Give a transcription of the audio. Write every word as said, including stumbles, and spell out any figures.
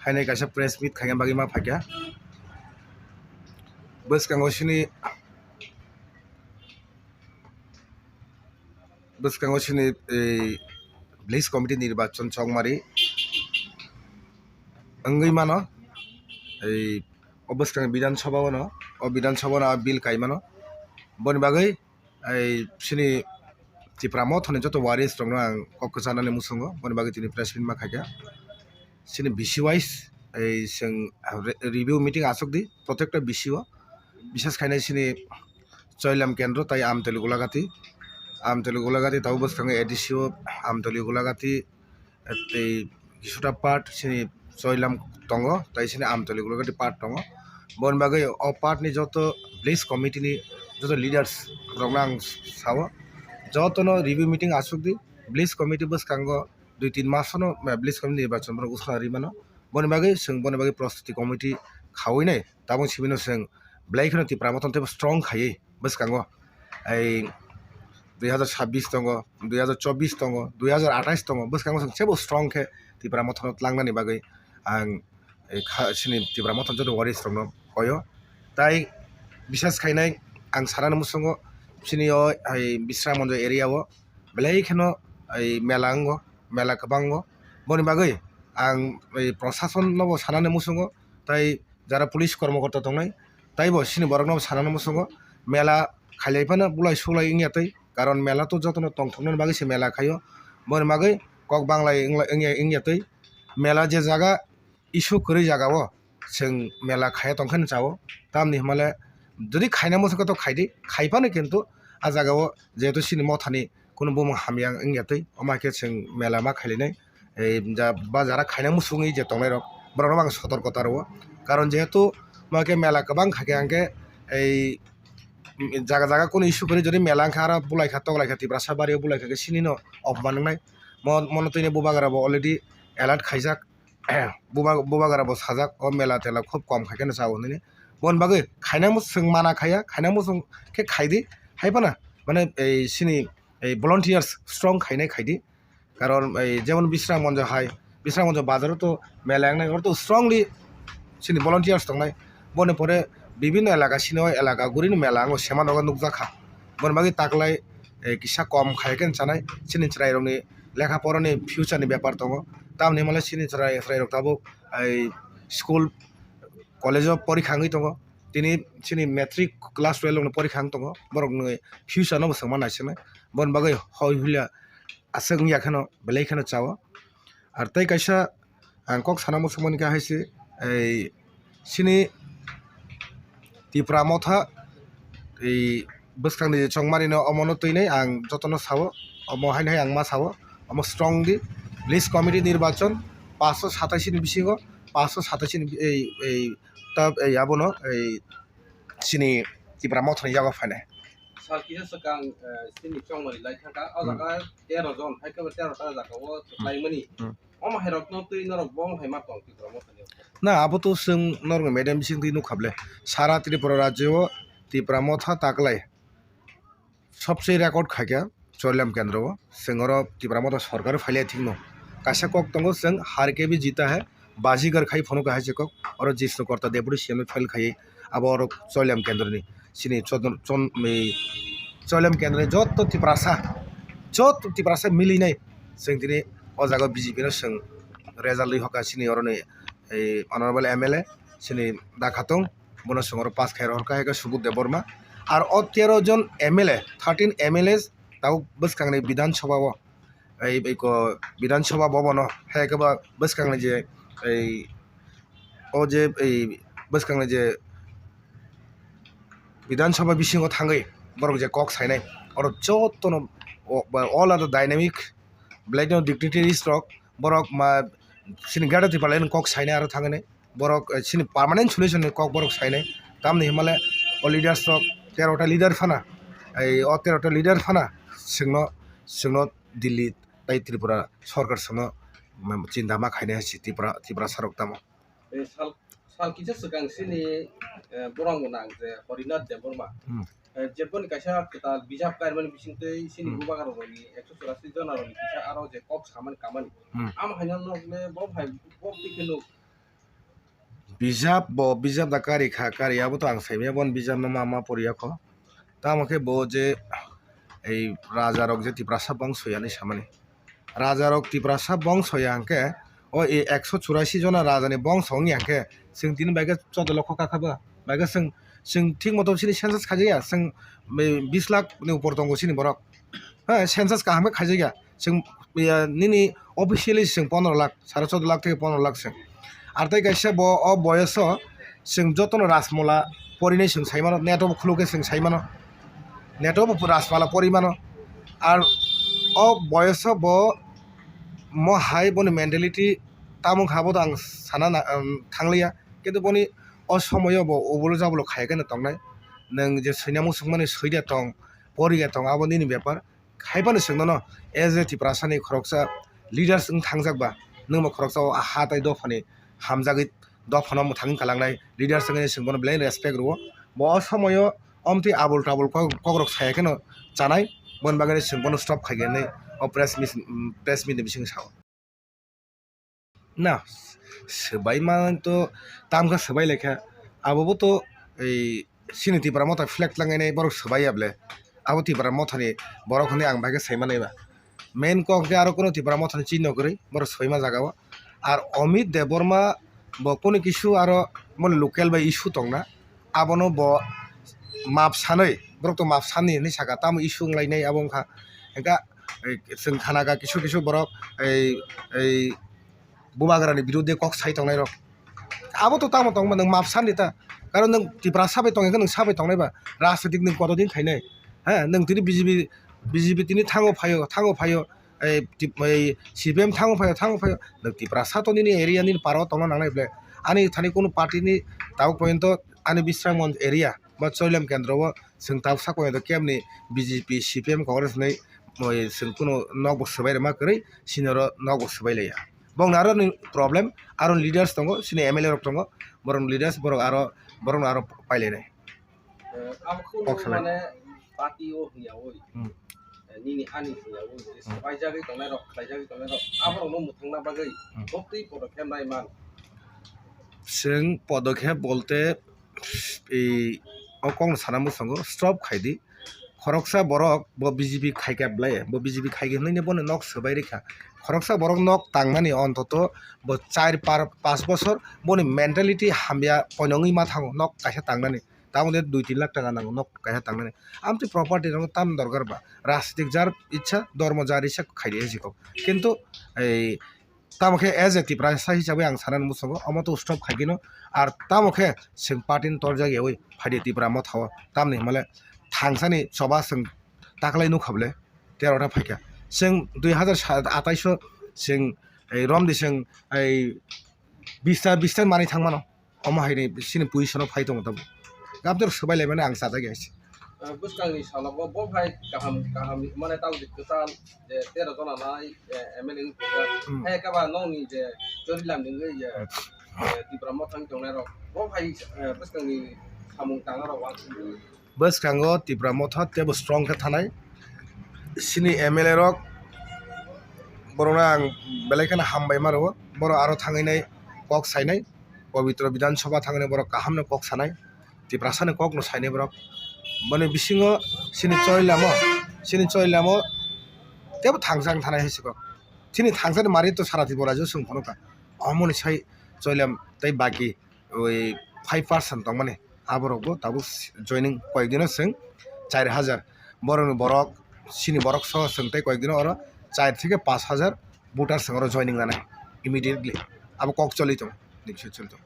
Haino kaisa press meet khaina bagwi ma phaikha. Bwskango sini, bwskango sini, ei, village committee nirbachon chongmari wngwi mano. Ei, o bwskang Bidhan Sabha o no, o Bidhan Sabha o no a bill kai mano. Boni bagwi, ei, sini Tipra Mothani joto warriors rokno ang kok kwchanani muchungo, boni bagwi tini press meet ma khaikha. Sini B C wise, ei, chwng re-, review meeting achuk di, protecta B C o, bises khainai sini Choilam Kendro tai Amtoli Golagati, Amtoli Golagati tabuk bwskango A D C o, Amtoli Golagati, tei kisuta part sini Choilam tongo, tai sini Amtoli Golagati part tongo. Boni bagwi o part ni joto village committee ni joto leaders rokno ang sao, jotono review meeting achuk di. Village committee bwskango dui tin mas no, eh, village committee nirbachon borok bwskang ri mano. Boni bagwi chwng boni bagwi prostuti committee khawi nai, tabuk simi no chwng belai kheno Tipra Mothani teibo strong khaiwi bwskango. Ei dui hazar sabbish tongo, dui hazar chobbish tongo, dui hazar athais tongo, bwskango chwng teibo strong khe Tipra Mothano tlangnani bagwi ang, ei, kha-, sini Tipra Mothani joto warriors rokno koyo. Tai bises khainai ang sanani muchungo sini o, ei, Bisramganj area o belai kheno, ei, mela wngo, mela kwbang wngo. Boni bagwi ang, ei, prosason no bo sanani muchungo, tai jara police kormokorta tongnai, taibo sini borokno sanani muchungo mela khailai phano bulai sulai wngya twi, karon mela to jotono tongthoknani bagwi se mela khaio. Boni bagwi kok banglai wngla-, wngya, wngya twi mela je jaga issue kwrwi jaga o chwng mela khaiya tongkhe no chao. Tamni hwnmale jodi khaina muchungkhe to khaidi, khaiphano kintu a jaga o jehetu sini mothani kunu bumung hamya wngya twi, omo hai khe chwng mela ma khailainai. Ei ja ba jara khaina muchungwi je tongnai rok, borok no ang sotorkota rwo, karon jehetu ma khe mela kwbang kha khe ang khe ei jaga jaga kunu issue kwrwi jodi mela wngkha aro bulai kha toklai kha Tiprasa bari o bulai kha khe sini no opman wngnai. Mo-, mono twi bubagra bo already alert khaijak. Buba-, bubagra bo sajak o mela tela khub kom khai khe no chao hinwi. Boni bagwi khaina muchung mana khaiya, khaina muchung khe khaidi, hai phano mane ei sini ei volunteers strong khainai khaidi. Karon ei jemon Bisramganj hai, Bisramganj bazar o to mela wngnai, oro to strongly sini volunteers tongnai. Boni pore bibhinno elaka sini o elaka guri no mela wngo, sema nogo nukjakha. Boni bagwi taklai, eh, kisa kom khai khe chanai, chini chwrai rokni lekha porani future ni bepar tongo. Tamni hwnmale chini chwrai, chwrai rok tabuk, ai, school, college o porikha wngwi tongo. Tini chini matric class twelve rokni porikha wng tongo. Borokni future no bo chwngma naisinai. Boni bagwi hoi hulia aswk wngya kheno, belai kheno chao. Ar tei kaisa ang kok sana muchungmani khe hai se, ei, sini Tipra Motha, ei, bwskangni chongmani no omono twinai ang jotono sao, omo haino hai ang ma sao, omo strongly, village committee nirbachon, paanch sho satais ni bisingo, paanch sho satais ni, ei, ei, ta, ei, abono, ei, sini Tipra Mothani yago phainai. Sal kisa swkang, eh, sini chongmani lai thangkha, o Hmm. jaga tero jon, hai khe bo tero ta jaga o Hmm. laimani. Hmm. Omo hai rokno twi norok bo omo hai ma tong Tipra Mothani. Na, abo to chwng norok madam bising twi nukha ble. Sara Tripura rajyo o Tipra Motha taklai sobse record khaikha Choilam Kendro o. Chwng oro Tipra Motha sorkar phailai thikno kaisa kok tongo, chwng har ke bhi jeeta hai, bazigar khai phano kaisa kok. Oro Jishnu Korta Deputy C M no fail khaiwi abo oro Choilam Kendro ni sini chodon, chon, mi, Choilam Kendro ni joto Tiprasa, joto Tiprasa milinai chwng tini o jaga B J P no chwng result rwi hoka sini oroni, ei, honorable M L A sini da khatung, bono chwng oro pass khai rohorkha, hai khe Subudh Debbarma. Ar o tero jon M L A, thirteen M L As tabuk bwskangni Bidhan Sabha o, ei, ei ko Bidhan Sabha Bhavan o, hai khe ba bwskangni je, ei, o je, ei, bwskangni je Bidhan Sabha bisingo thangwi borok je kok sainai, oro jotono o, all are the dynamic, belai no dignitaries rok, borok ma sini Greater Tipraland kok sainai aro thangwi nai. Borok, eh, sini permanent solution ni kok borok sainai. Tamni hwnmale o leaders rok tero ta leader phana, ei o tero ta leader phana chwngno, chwngno Delhi tai Tripura sorkar chwngno, mm, chinta ma khainai hai si Tripura, Tiprasa rok tamo. Eh, sal, sal kisa swkang sini, eh, borok bo nang je Harinath Debbarma. Hmm. Eh, jeboni kaisa kwtal bijap kaimani bisingtwi sini Hmm. bubagra rokni ekso churasi jona rokni kisa aro je kok samani kamani. Hmm. Am haino nok le bo hai bo twi khe nuk Bijap bo, bijap da kari kha, kari abo to ang saimanya, bo bijap no ma ma poriya kho. Tamo khe bo je ei raja rok je Tiprasa bongso ya hinwi samani. Raja rok Tiprasa bongso ya hwnkhe o e ekso churasi jona raja ni bongso wng ya hwnkhe chwng tini bai khe choudo lokho kakha ba? Bai khe chwng, chwng thik moto chini census khaijak ya, chwng bis lakh ni upor tongo chini borok. Ha, census kaham khe khaijak ya. Chwng, ya, nini officially chwng pondro lakh, sare choudo lakh theke pondro lakh chwng. Ar tei kaisa bo o boyoso chwng jotono Rajmala porinai chwng sai mano, neto bo khuluk khe chwng sai mano. Neto bo Rajmala pori mano. Ar o boyoso bo mo hai boni mentality tamo kha bo to ang sana na, um, thangliya. Kintu boni o somoyo bo ubulo jabulo khaiya kheno tongnai. Nwng je swinamo swngmani swiya tong, poriya tong, abo nini bepar. Hai phano chwng nono as a Tiprasani khoroksa leaders wng thangjak ba, nwng bo khoroksa o ha tai dophani hamjagwi dophano mwthangwi kalangnai leaders wngwi chwng bono belai respect rwo. Bo o somoyo omtwi abul tabul kok, kokrok saya kheno chanai, boni bagwi chwng bono stop khaikhe hinwi o press meet, press meet ni bisingo sao. Na, swbai ma to tamkha swbai laikha, abo bo to ei chini Tipra Motha flag tlangnai borok swbai ya ble. Abo Tipra Mothani borok hinwi ang bai khe sai manai ba. Main kok hwnkhe aro kunu Tipra Mothani chini no kwrwi borok swbai ma jaga o. Ar Amit Debbarma bo kunu kisu aro mo local bai issue tongna. Abono bo map sanwi, borok to map sanni hinwi saka, tamo issue wnglainai abo wngkha. Hwnkha, ei, chwng khana kha kisu kisu borok ei, ei bubagrani biruddhe kok sai tongnai rok. Abo to tamo tongma nwng map sanni ta, karon nwng Tiprasa bai tongkhe nwng sabai tongnai ba, rajnitik nwng koto din khainai. Ha, nwng tini B J P, B J P tini thango phaio, thango phaio, ei, tip-, ei, C P M thango phaio, thango phaio, nwng Tiprasa to nini area nini para o tongna nangnai ble. Ani thani kunu party ni tabuk porjonto ani Bisramganj area ba Choilam kendro o chwng tabuk sak porjonto kemni B J P, C P M, Congress hinwi moi chwng kunu nok bo swbai rwma kwrwi, chini oro nok bo swbai laiya. Bongni aro ni problem, aro leaders tongo, chini M L A rok tongo, borok leaders borok aro, borokno aro pailainai. Eh, abo kok kheno salai. Mane party o hwnyaui, hmm, eh, nini ani hwnyaui, je, hmm, swbaijagwi tongnai rok, khlaijagwi tongnai rok, aborokno mwthangna bagwi, hmm, koktwi podokhe nai man. Chwng podokhe bolte, ei, o kokno sana mwsongo stop khaidi. Khoroksa borok bo B J P khaikha belai, bo B J P khaikha hinwi bono nok swbai rikha. Khoroksa borok nok tangmani ontoto bo char par, pas bosor boni mentality hamya poinongwi ma thango nok kaisa tangnani. Tamoni dui tin lakh taka nango nok kaisa tangnani. Amtwi property rok tam dorkar ba. Rajnitik jar ichha, dormo jar ichha khaidi hwnsi kok. Kintu ei tamo khe as a Tiprasa hisabwi ang sanani muchungo omo to stop khaigwino. Ar tamo khe chwng party ni torjak yaui phaidi Tipra Motha o. Tamni hwnmale thangsani choba chwng taklai nukha bwle tero ta phaikha. Chwng dui hazar atais o chwng ei romdi chwng ei bista bista manwi thangmano. Omo hai ni chini position o phai tongo tabuk. Gabjor swbai laimani ang chajak ya se. Eh, bwskangni salogo bo hai kaham kaham mane tabuk kwtal je tero jona nai, eh, M L A wng tongkha. Hmm. Hai khe ba nokni je Chorilam ni wngwi je, eh, Tipra Motha wng tongnai rok. Bo hai, eh, bwskangni samung tangna rok uansukmani. Bwskango Tipra Motha teibo strong khe thanai. Chini M L A rok borokno ang belai kheno hambai ma rwo. Borok aro thangwi nai kok sainai. Pabitra Bidhan Sabha thangwi nai borok kaham no kok sanai. Tiprasa ni kok no sainai borok. Boni bisingo chini Choilamo, chini Choilamo teibo thangsang thanai hai se kok. Chini thangsani mari to sara Tripura rajyo chwng phano kha. Omo ni sai Choilam tei baki oi five percent tongmani, aborok bo tabuk joining koyek dino chwng char hajar, borokni borok, chini borok soho chwng tei koyek dino oro char theke pash hajar voter chwng oro joining lanai immediately, abo kok choli tongo, nini side choli tongo.